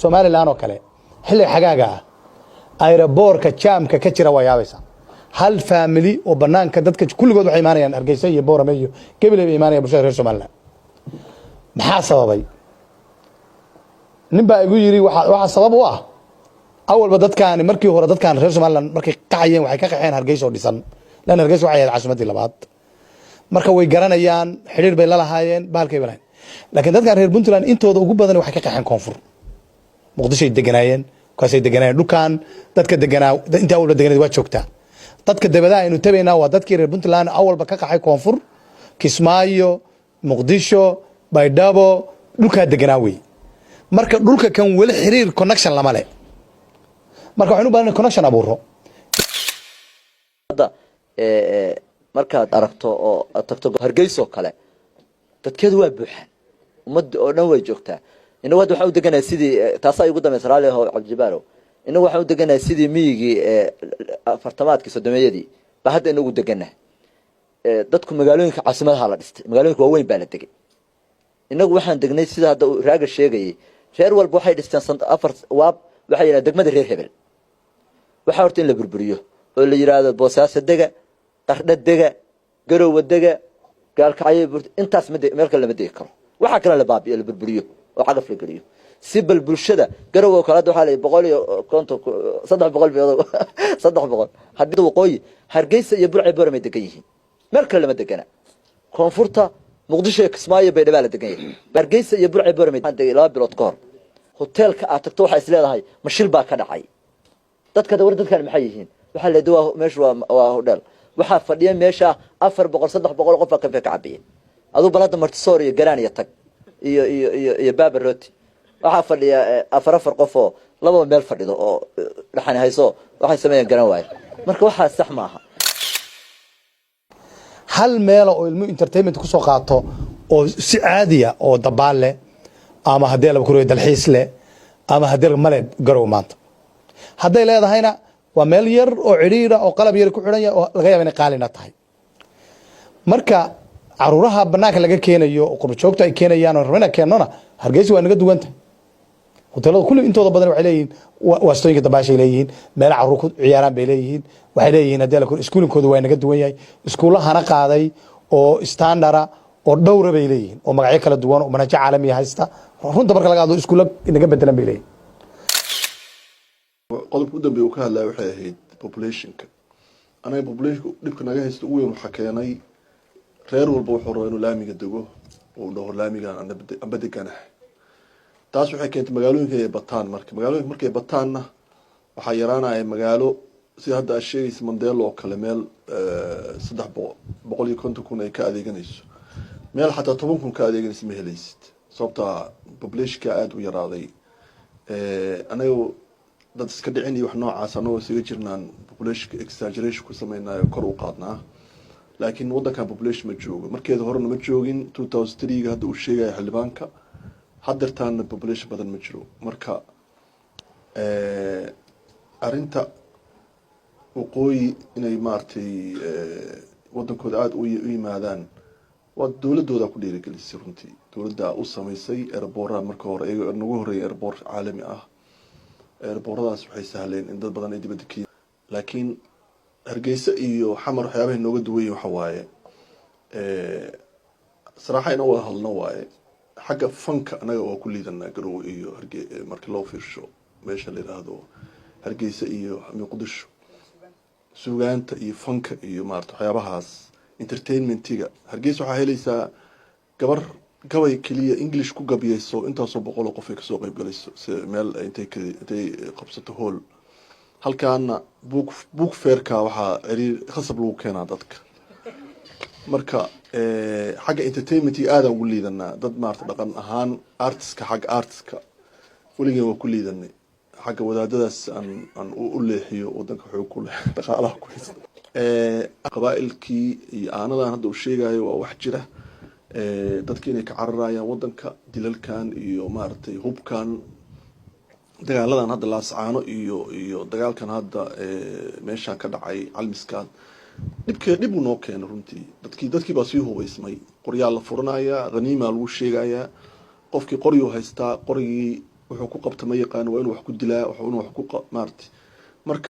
Somaliland oo kale, xilliga xagaaga ah airportka jaamka ka jira waa yaabaysaa. Hal family oo banaanka dadka kulligood waxay imaanayaan Hargeysa iyo Boorame iyo Gabiley bay imaanayaan, bulshada reer Somaliland. Maxaa sababay? Nin baa igu yidhi waxaa sabab u ah awalba dadkaani markii hore dadkaan reer Somaliland markay qaxayeen, waxay ka qaxeen Hargeysa oo dhisan, lan Hargeysa waxay ahayd caasimaddii labaad. Marka way garanayaan, xidhiir bay la lahaayeen, bahalkay bay lahayen. Laakiin dadkan reer Puntland intooda ugu badan waxay ka qaxeen koonfur, Muqdishoay deganaayeen, kaasay deganaayeen. Dhulkan dadka deganaa, intii awalba deganayd waa joogtaa. Dadka dabadaha aynu tabaynaa waa dadkii reer Puntland awalba ka qaxay koonfur, Kismaayo, Muqdisho, Baydhabo, dhulkaa deganaa wey. Marka dhulka kan weli xiriir connection lama le. Marka waxaynu u baahan connection abuuro. Hadda markaad aragto oo aad tagto Hargeysa oo kale, dadkeedu waa buuxaan, ummadda oo dhan way joogtaa. Inagu hadda waxaan u deganahay sidii taasaa igu dambaysa, raalli aho Cabdijabaalow. Inagu waxaan u deganahay sidii miyigii afartamaadkii, soddomeeyadii baa hadda inagu deganahay. Dadku magaalooyinka caasimadaha la dhistay, magaalooyinka waaweyn baa la degay. Inagu waxaan degnay sida hadda uu Raaga sheegayay, reer walba waxay dhisteen afar waab, waxay yidhahdeen degmada reer hebel. Waxaa horta in la burburiyo oo la yidhaahdo Boosaaso dega, Qardho dega, Garowe dega, Gaalkacyo, intaas ma meel kale lama degi karo. Waxaa kale la baabiyo, la burburiyo oo cagaf la geliyo, si bal bulshada Garowe oo kale hadda waxaa la 150, 300 biyood, 300 haddii waqooyi Hargeysa iyo Burcay Boramay degan yihiin, meel kale lama degana. Koonfurta Muqdisho iyo Kismaayo, Baydhaba la degan yahay. Hargeysa iyo Burcay Boramay degay 2 bilood ka hor. Hoteelka aad tagto waxaa is leedahay mashil baa ka dhacay. Dadka war dadkan maxay yihiin? Waxaa leedahay waa meeshu waa hodheel. Waxaa fadhiya meesha 400, 300 qof baa kafe ka cabiya. Aduu bal hadda Martisoor iyo Garaan iyo tag iyo Baba Roti, waxaa fadhiya afar afar qof oo lababa meel fadhido oo dhaxani hayso, waxay sameeyaan garan waayo. Marka waxaa sax maaha. Hal meela oo ilmu entertainment kusoo qaato oo si caadiya oo dabaal leh ama haddii laba kuriyo dalxiis leh ama haddii male Garow maanta hadday leedahayna, waa meel yar oo cidhiira oo qalab yar ku xidhan yahay oo laga yaaba inay qaalina tahay. Marka caruuraha banaanka laga keenayo oo qurbajoogta ay keenayaan oo rabna keennona, Hargeysa waa naga duwanta. Hoteelada kulli intooda badan waxay leeyihiin waastooyinka dabaashay leeyihiin, meelo caruur ku ciyaaraan bay leeyihiin. Waxay leeyihiin haddii la iskuulinkooda waa naga duwan yahay, iskuullahana qaaday oo standard-a oo dhowra bay leeyihiin oo magacyo kala duwan oo manhajyo caalamiya haysta. Runta marka laga hadlo, iskuulla naga bedelan bay leeyihin. Qodobka u dambeeya uu ka hadlaya waxay ahayd populationka. Anaga populationka dhibka naga haysta ugu weyn waxaa keenay reer walba wuxuu rabaa inuu laamiga dego, uu dhaho laamigan amba deganahay. Taas waxay keentay magaalooyinka inay bataan. Marka magaalooyinka markay bataanna, waxaa yaraanaya magaalo sida hadda aad sheegaysa Mandelo oo kale, meel 350,000 ay ka adeeganayso, meel xataa 10,000 ka adeeganaysa ma helaysid, sababtaa populationka aada u yaraaday. Anaga dad iska dhicin iyo wax noocaas anagoo isaga jirnaan populationka exaggeration ku sameynaayo, kor u qaadnaa, laakiin waddankan population ma joogo. Markeeda horena ma joogin 2003-ga hadda uu sheegaya xildhibaanka, haddeertaana population badan ma jiro. Marka arrinta waqooyi inay maaragtay waddankooda aada u yimaadaan waa dowladooda ku dhiirigelisay. Runtii dowladda u samaysay airportaha marka hore, iyago nagu horreeyay airport caalami ah. Airportadaas waxay sahleen in dad badan ay dibadda ka, laakiin Hargeysa iyo Xamar waxyaabahay nooga duwan yihin waxa waaye, saraaxa inaan wada hadalno waaye, xagga fanka anaga waa ku liidanaa Garowe iyo Harge. Marka loo fiirsho meesha la yiraahdo Hargeysa iyo Muqdisho, suugaanta iyo fanka iyo maarata waxyaabahaas entertainmentiga, Hargeysa waxaa helaysaa gabar gabay keliya English ku gabyeyso, intaasoo boqol oo qof ay kasoo qeyb galayso si meel intay qabsato hool. Halkaana book fairka waxaa ciriir khasab lagu keenaa dadka. Marka xagga entertainmentiga aadaan ugu liidanaa. Dad maarata dhaqan ahaan artiska, xagga artiska weligeen waa ku liidanay. Xagga wadaadadaas aan u leexiyo wadanka xoog ku leh dhaqaalaha ku haysta, qabaa-ilkii iyo aanadan hadda uu sheegayo waa wax jira. Dadki inay ka cararayaan wadanka, dilalkan iyo maaragtay hubkan, dagaaladan hadda Laascaano iyo dagaalkan hadda meeshaan ka dhacay Calmiskaad, dhibke dhib uu noo keeno runtii. Dadkii baa sii hubaysmay, qoryaa la furanayaa, khaniimaa lagu sheegayaa, qofkii qoryuu haystaa, qorigii Wuxuu ku qabta ma yaqaano, waa inuu wax ku dilaa, inuu wax ku maaragtay marka.